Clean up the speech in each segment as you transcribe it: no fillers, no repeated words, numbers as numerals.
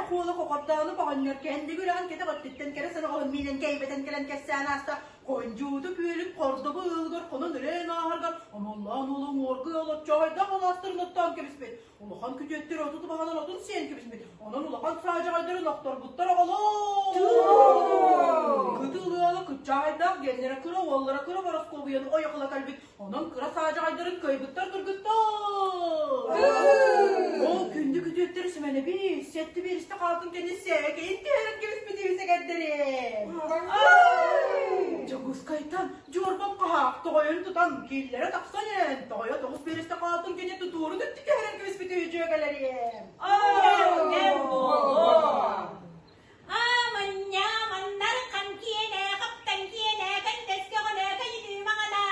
Күтүөттээх уола Хохордоону оҕонньор кэнники үрэҕин кэтэх өттүттэн кэрэ сороҕоһун миинэн кэйбэтэн кэлэн кэпсээн ааста. Хондьууту күөлүн хордобу ыалыгар хонон өлөөн ааһаргар Омоллоон уолу уҥуоргу ыал оччоҕойдоох алаастарын оттоон кэбиспит. Улахан күтүөттэр оту тубаһанан отун сиэн кэбиспит. Онон улахан саадьаҕайдарын охторбуттар оҕолоор! Кытыл ыала кыччаайдаах диэннэрэ кыра уоллара кыра Бороскуобуйаны ойох ыла кэлбит. Онон кыра саадьаҕайдарын кыайбыттар кыргыттар! Ол күндү күтүөттэри Сэмэнэби сэттэ биэристэ хаалтын кэннэ сээкэйин түһэрэн кэбиспит үһүсэгэрдэрин! Дьокуускайтан Дьуорбам хаһаах тоҕойун тутан киллэрэ тахсан иһэн тоҕойо тоҕус биэрэстэ хаалтын кэннэ тутуурун өттү түһэрэн кэбиспит үһү дьүөгэлэриэм! Кэм буолуо! Аманньа-маннар хан киэнэ, хаптан киэнэ, көндөскөҕүнэ, көйүтүү маҥана.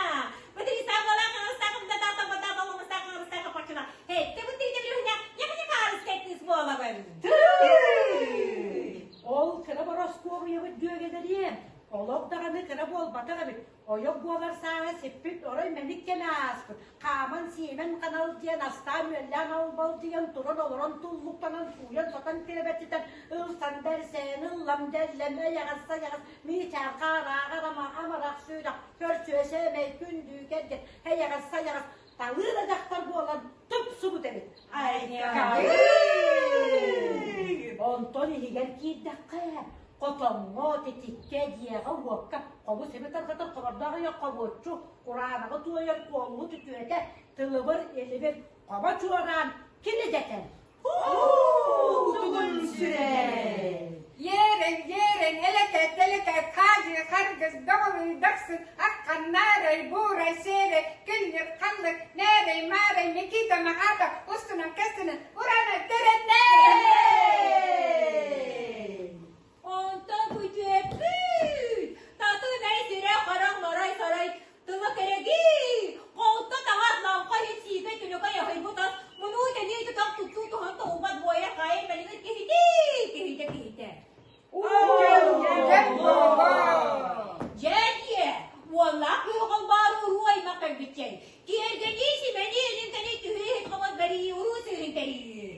Бытырыыстаах хаҥырыстаах ымдатаах топпотаах болумустаах хаҥырыстаах хаппаччына. Хэттэ бытырыйда билүһүнэ, яхы-яхаарыскай кыыс буолабын. Ол кыра Бороскуобуйабыт дьүөгэлэриэм, олох даҕаны кыра буолбатах эбит. Ойох буолар сааһа сиппит орой мэник кэмэ ааспыт, хааман-сиэмэн ханалдьыйан, астаан-үөллээн албалдьыйан, туран-олорон туллуктанан, сууйан-сотон килэбэччитэн, ылсан бэрсээн, ыллам дьэллэм, эйэҕэс-сайаҕас, миичээр хаарааҕар амарах сүрэх, көрсүө сэмэй, күндүү кэргэн, эйэҕэс-сайаҕас, талыы да дьахтар буолан тупсубут эбит. Онтон иһигэр киирдэххэ, хотоҥҥо, титиккэ, дьиэҕэ-уокка хобус-эби тарҕатар хобордоох ийэ хобуоччу, кураанаҕы туойар куоллу түтүөтэ, тылыбыр, илибир, хобо чуораан кини дэтэр. Тугун сүрэй! Иэрэн, иэрэн, элэкэ, тэлэкэ, хаадьы, харгыс, доҕолуй, дахсын, аххан, наарай, буурай, сиэрэй, күннүк, ханнык, нээрэй, маарай, Никита, Маҕаата, устунан, кэстинэн, урана, тэрэннэй! Онтон күтүөппүт! Татынай сирэ харах морой сарай тыла кэрэгий! Холто таҥас лаҥха иһит сиикэй түнүкэй аһыйбыт ас мунуу тэнии тутах туттуу туһан тоһуйбат буойар хаайын мэлигир киһитий киһитэ киһитэ. Дьэ диэ, уоллаах кыһыл баар уруу аймах кэлбитчэй. Киэргэнии, симэнии, илин-кэлин түһүү иһит хомот бэрийии, уруу сыырын тэрийии.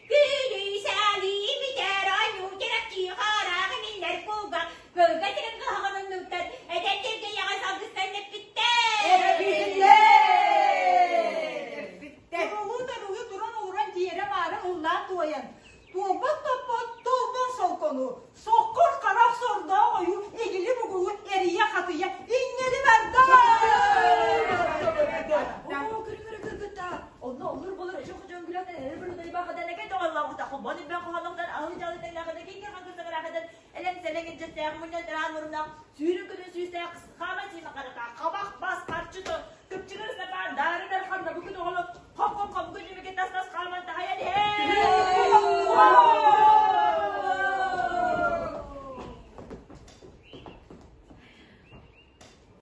Күлүү-саалыы бүтэр оонньуу кэрэхчии хаарааҕы миллэр кулга көлгө сирин кыһаҕын оннуттан эдэр тиргэйэҕэ салгыстан эппиттэр. Туруулуу-таруулуу туран олорон тиэрэ-маары ыллаан туойан, туолбат топпот толбон солкону, соккор харах сордоох ойуу игили-бугулу эрийэ-хатыйа иҥнэри барда! Оо, күрү-күрү кыргыттар, онно оллур болор өчө хотон күлэхтэн эрэр бүрүнайбахадан эгэ тоҕоллообута хобон илбэн хоһоноктан аһыы дьалы тэҥнээхэтэ кинге хангысыгыраахадан элэн сэлэҥ илдьэттээх мунньан тараан муруннаах сүүрүн көтөн сүүстээх хаама сиимэ харата хабах бас харчы тон.